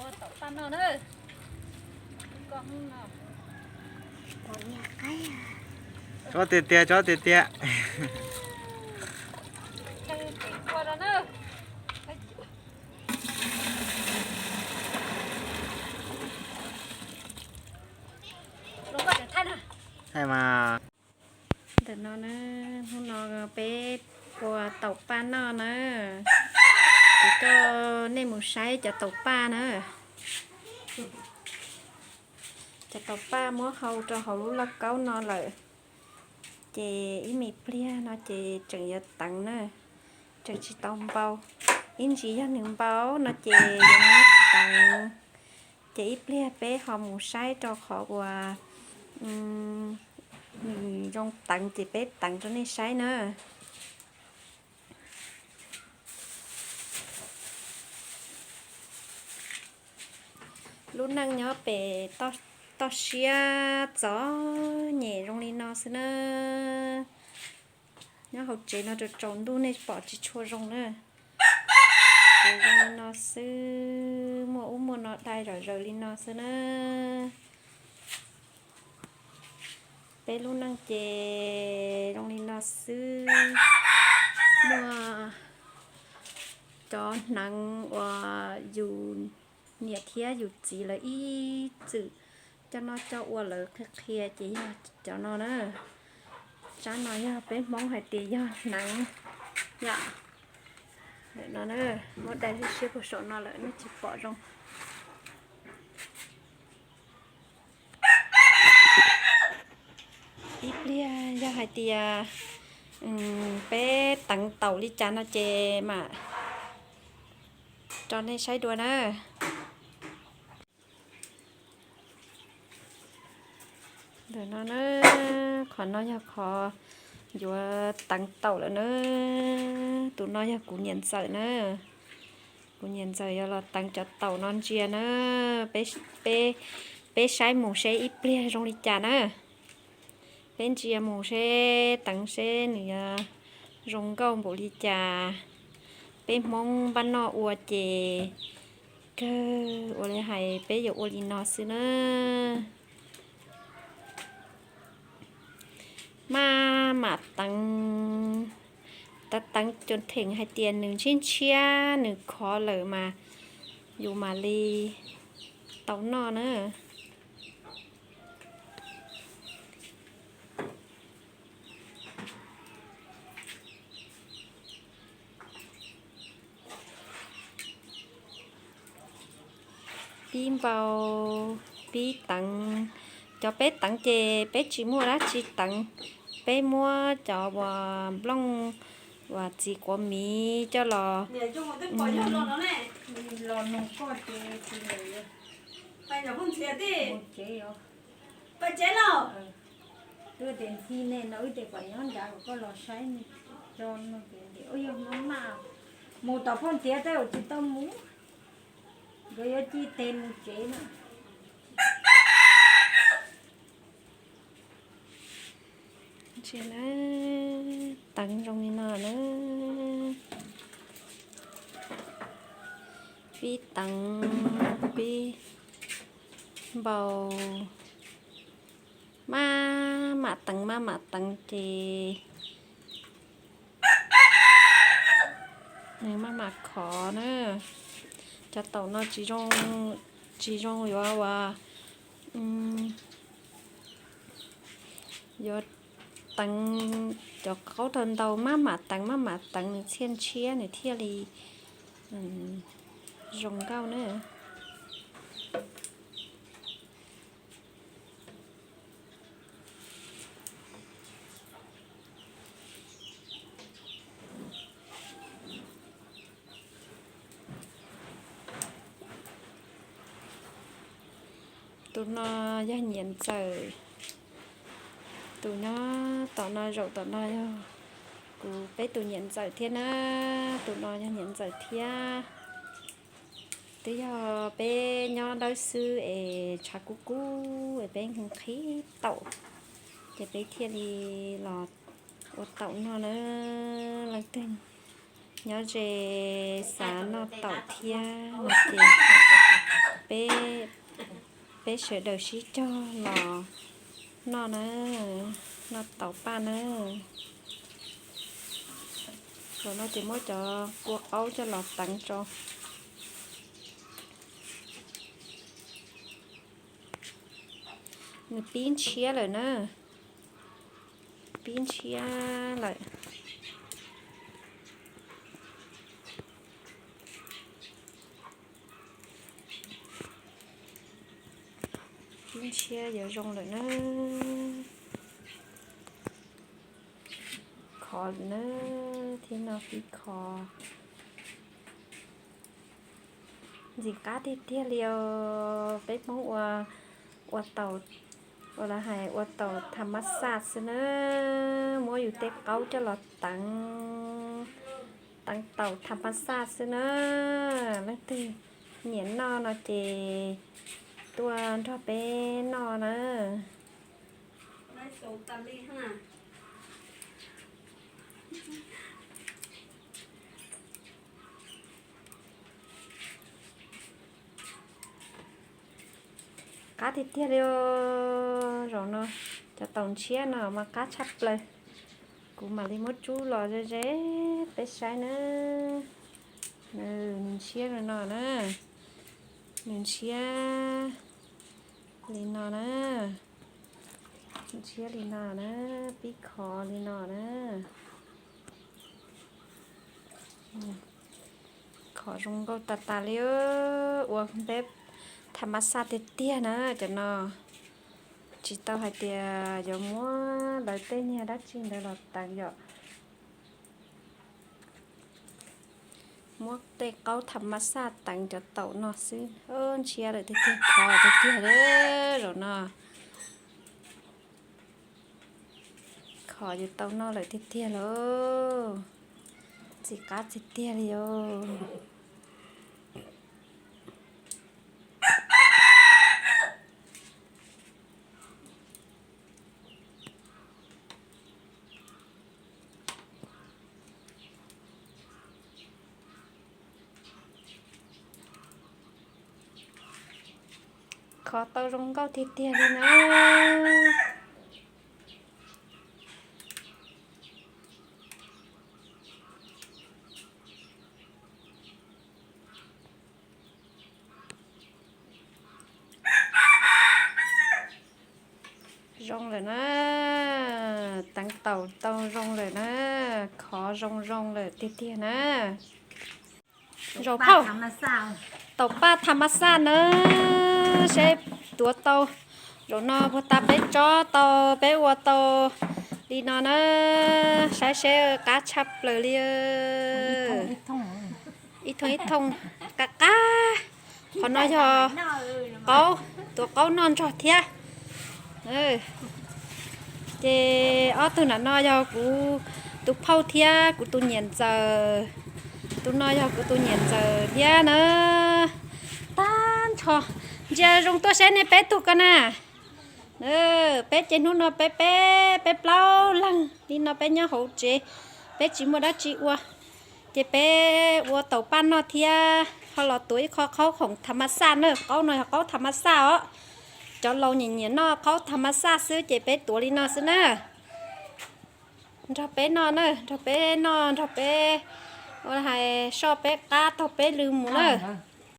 Taum paj noj na. Tsob tiag tiag, tsob tiag tiag. Hais mas. Ntawm no na, hnub no peb ua taum paj noj na. Kuv coj nej mus saib cov taum paj na. Cov taum paj muab hau rau hauv lub lauj kaub no lawm, ces ib me pliag no ces tseem yuav teev na, tseem tsis tau npau. Ib ntsis yog nws npau no ces yuav muab teev. Ces ib pliag peb ho mus saib rau qhov uas nws zoo teev ces peb teev rau nej saib na. Lub neej nyob pem toj siab txom nyem zoo li no xwb na. Nyob hauv tsev no rau tsaus ntuj nej pom tsis tshua zoo na. Ces zoo li no xwb, muaj ub muaj no dai zom zaws li no xwb na. Peb lub neej ces zoo li no xwb. Muaj cov hneev uas yus niam thiab yus txiv lawv ib txwm coj noj coj ua lawv qhia qhia ces yog cov no na. Tsab no yog peb Hmoob hais tias yog hneev yom. Ntawm no na, muab dai siab puag saum no lawm nej tsis pom zoo. Ib pliag yog hais tias peb teev taum li cas no ces mam rau nej saib dua na. Ntawm no na, qhov no yog qhov yuav teev taum lawm na. Tus no yog kuv niam ntxawm na. Kuv niam ntxawm yuav los teev cov taum no ntsia na. Peb, peb saib mus seb ib pliag zoo li cas na. Peb ntsia mus seb teev seb nws yuav zoo nkauj npaum li cas. Peb Hmoob npaj noj ua ces kawg ua li hais peb yuav ua li no xwb na. Maj mam teev, teev teev cov theem hais tias nws ntshiab ntshiab nws khov lawm mas yus mam li tau noj na. Pib npau, pib teev. Cov peb teev ces peb tsis muaj dab tsi teev, peb muab cov uas nplooj uas txiv quav miv coj los. Wb tias ntxhi ne no wb tias kom nyob nrad kom koj los saib ne, tso no tias yog maj maj mus tom phauj ntxiav tej uas tsis tau mus, nkawd yuav ci tes mus tsev na. Teev zoo li no na, pib teev pib npau, maj mam teev maj mam teev ces nws maj mam khov na. Cov taum no tsis zoo yuav ua, yuav teev cov qaub tau ntau, maj mam teev maj mam teev nws thiaj ntshiab nws thiaj li zoo nkauj na. Tus no yog niam ntxawm, tus nyob tom no zaum tom no yog kuv peb tus niam ntxawm thiab na, tus no yog niam ntxawm thiab. Twb yog peb nyob dawb xwb es tshav kub kub es peb nqhis taum, ces peb thiaj li los ua taum noj na. Leej twg nyob ze xav noj taum thiab no ces Peb, peb sawv daws sib cog los noj na, noj taum paj na. Zaum no ces muab cov kua qaub coj los teev tso. Nws pib ntshiab lawm na, pib ntshiab lawm. Pib ntshiab yuav zoo lawm na. Khov lawm na, thiab no pib khov. Ntxim qab tiag tiag li os. Peb Hmoob ua, ua taum, ua lawv hais ua taum tham mas xaj xwb na. Muab yus tej qaub coj los teev, teev taum tham mas xaj xwb na. Leej twg nyiam noj no ces tuaj nrog peb noj na. Qab tiag tiag li os. Zaum no cov taum ntshiab no mas qab tshaj plaws. Kuv mam li muab tsub los ze ze peb saib na. Nws ntshiab li no na. Nws ntshiab li no na. Ntshiab li no na, pib khov li no na. Khov zoo nkauj tas tas li. Ua peb tham mas xaj tiag tiag na cov no. Tsis tau hais tias yuav muab lawv tej niag dab tsi ntawd los teev yom. Muab tej qaub tham mas xaj teev cov taum no xwb. Ntshiab lawm tiag tiag, khov tiag tiag li zaum no. Khov yuav tau noj lawm tiag tiag lauj. Ntxim qab tiag tiag li os. Khov tau zoo nkauj tiag tiag li na. Zoo lawm na, teev taum tau zoo lawm na, khov zoo zoo lawm tiag tiag na. Zaum phauj, taum paj tham mas xaj na, seb tuav tau. Zaum no puag ta peb tsob tau, peb ua tau li no na, saib seb qab tshaj plaws li. Ib thooj ib thooj, qab qab. Qhov no yog qaub, tuav qaub noj nrog thiab. Ces ob tug nram no yog kuv tus phauj thiab kuv tus niam ntxawm. Tus no yog kuv tus niam ntxawm thiab na. Tag nrho, ntsia zoo tuaj saib nej peb tug ko na. Peb ces hnub no peb peb, peb plaub leeg li no peb nyob hauv tsev, peb tsis muaj dab tsi ua. Ces peb ua taum paj noj thiab ho los tuav ib qho qaub khoom tham mas xaj na, qaub no yog qaub tham mas xaj os. Cov laus nyiam nyiam noj qaub tham mas xaj xwb ces peb tuav li no xwb na. Nrog peb noj na, nrog peb noj, nrog peb ua hais soj peb qab taug peb lw mus na.